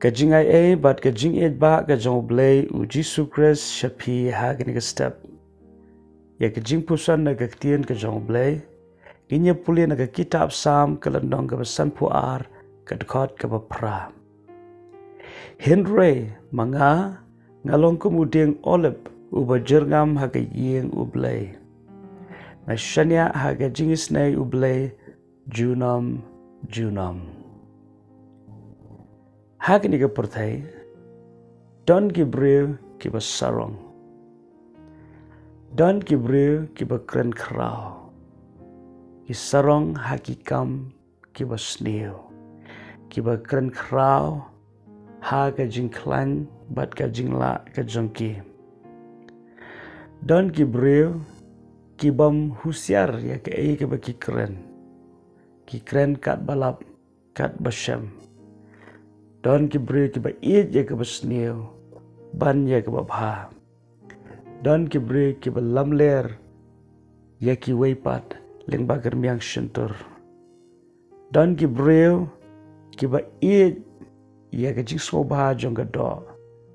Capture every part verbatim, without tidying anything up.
Ka jingaiei bad ka jingïeit ba ka jong U Blei U Jisu Khrist sha phi ha kane ka step. Ïa ka jingpuson na ka ktien ka jong U Blei ngin ïa pule na ka kitab Salm ka lynnong kaba sanphew ar, ka dkhot kaba phra. Hynrei ma nga, nga long kum u dieng olib uba jyrngam ha ka ïing U Blei. Nga shaniah ha ka jingisynei U Blei junom junom. Ha kane ka pyrthei don ki briew kiba sarong. Don ki briew kiba kren khraw. Ki sarong ha ki kam kiba sniew, kiba kren khraw ha ka jingkhlaiñ bad ka jinglah ka jong ki. Don ki briew kibym husiar ïa kaei kaba ki kren. Ki kren katba lap katba shem. Don ki briew kiba ïeit ïa kaba sniew ban ïa kaba bha. Don ki briew kiba lamler ïa kiwei pat lyngba ka rmiang shyntur. Don ki briew kiba ïeit ïa ka jingsngewbha jong ka doh,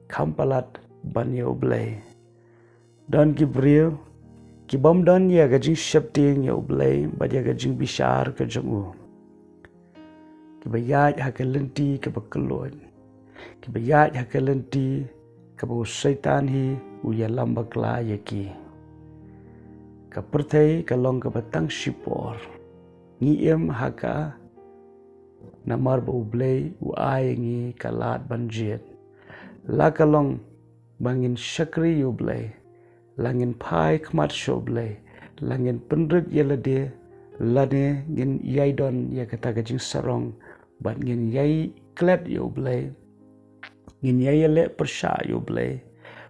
kham palat ban ïa U Blei. Don ki briew kibym don ïa ka jingsheptieng ïa U Blei bad ïa ka jingbishar ka jong u. Kiba ïaid ha ka lynti kaba kylluid. Kiba ïaid ha ka lynti kaba u Soitan hi u ïalam bakla ïa ki. Ka pyrthei ka long kaba tang shipor. Ngi im ha ka namar ba U Blei u ai ngi ka lad ban jied. La ka long ba ngin shakri ïa U Blei, la ngin phai khmat sha U Blei, la ngin pynrit ïa lade, lane ngin ïai don ïa kata ka jingsarong bad ngin ïai klet ïa U Blei, ngin ïai ïaleh pyrshah ïa U Blei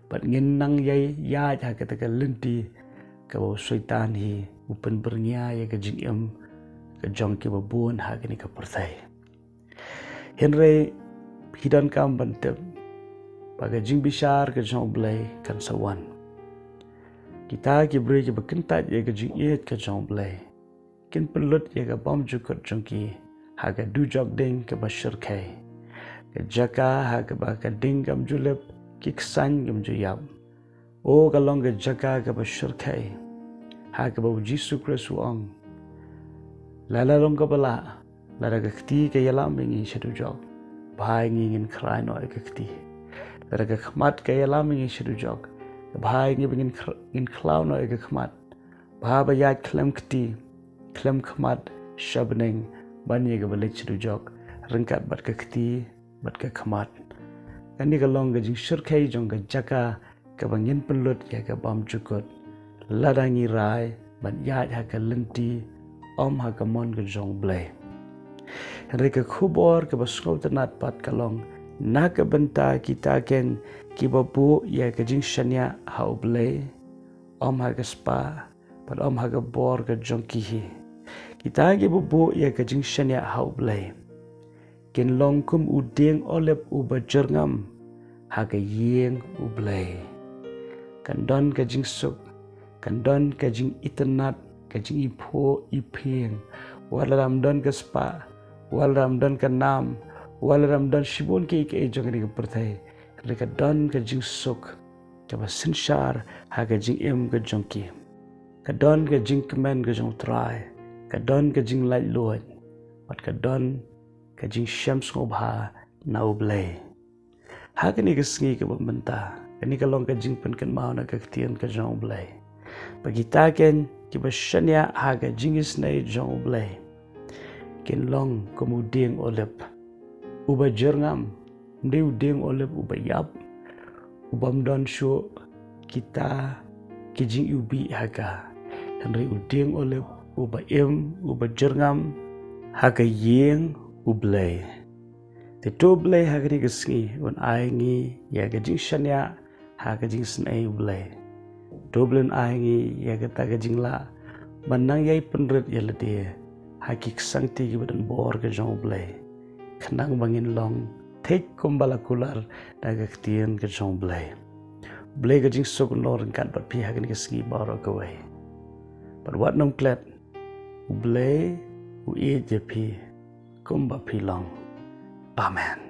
bad ngin nang ïai ïaid ha kata ka lynti kaba u Soitan hi u pynbyrngia ïa ka jingim ka jong kiba bun ha kane ka pyrthei. Hynrei phi donkam ban tip ba ka jingbishar ka jong U Blei kan sa wan. Kita ki briew kiba kyntait ïa ka jingïeit ka jong U Blei kin pynlut ïa ka bymjukut jong ki ha ka dujok ding kaba shyrkhei. Ka jaka ha kaba ka ding kam ju lip, ki ksaiñ kam ju ïap. O ka long ka jaka kaba shyrkhei ha kaba U Jisu Khrist u ong, lada long kaba lah, lada ka kti ka ïalam ïa ngi sha dujok, bha ïa ngi ngin khrai noh ïa ka kti. Lada ka khmat ka ïalam ïa ngi sha dujok, bha ïa ngi ba ngin khr-, ngin khlaw noh ïa ka khmat. Bha ba ïaid khlem kti khlem khmat sha bneng ban ïa kaba leit sha dujok ryngkat bad ka kti bad ka khmat. Kane ka long ka jingshyrkhei jong ka jaka kaba ngin pynlut ïa ka bymjukut lada ngi rai ban ïaid ha ka lynti, ym ha ka mon ka jong U Blei. Hynrei ka khubor kaba sngewtynnat pat ka long, na ka bynta kita ken kiba buh ïa ka jingshaniah ha U Blei, ym ha ka spah bad ym ha ka bor ka jong ki hi. Kita kiba buh ïa ka jingshaniah ha U Blei kin long kum u dieng olib uba jyrngam ha ka ïing U Blei. Kan don ka jingsuk, kan don ka jingitynnat, ka jingiphuh iphieng. Wat la dang don ka spah, wat la dang don ka nam, wat la dang don shibun kiei kiei jong kane ka pyrthei, hynrei ka don ka jingsuk kaba synshar ha ka jingim ka jong ki. Ka don ka jingkmen ka jong U Trai, ka don ka jinglaitluid, bad ka don ka jingshem sngewbha na U Blei. Ha kane ka sngi kaba mynta, kane ka long ka jingpynkynmaw na ka ktien ka jong U Blei, ba kita ken kiba shaniah ha ka jingisynei jong U Blei kin long kum u dieng olib uba jyrngam, ym dei u dieng olib uba ïap, ubym don shuh kita ki jingiwbih ha ka, hynrei u dieng olib uba im, uba jyrngam ha ka ïing U Blei. Te to U Blei ha kane ka sngi un ai ngi ïa ka jingshaniah ha ka jingisynei U Blei. To U Blei un ai ngi ïa kata ka jinglah ban nang ïai pynrit ïa lade ha ki ksangti kiba don bor ka jong U Blei, khnang ba ngin long thik kumba la kular da ka ktien ka jong U Blei. U Blei ka jingsuk un long ryngkat bad phi ha kane ka sngi baroh kawei. Bad wat nym klet, U Blei u ïeit ïa phi kumba phi long. Amen.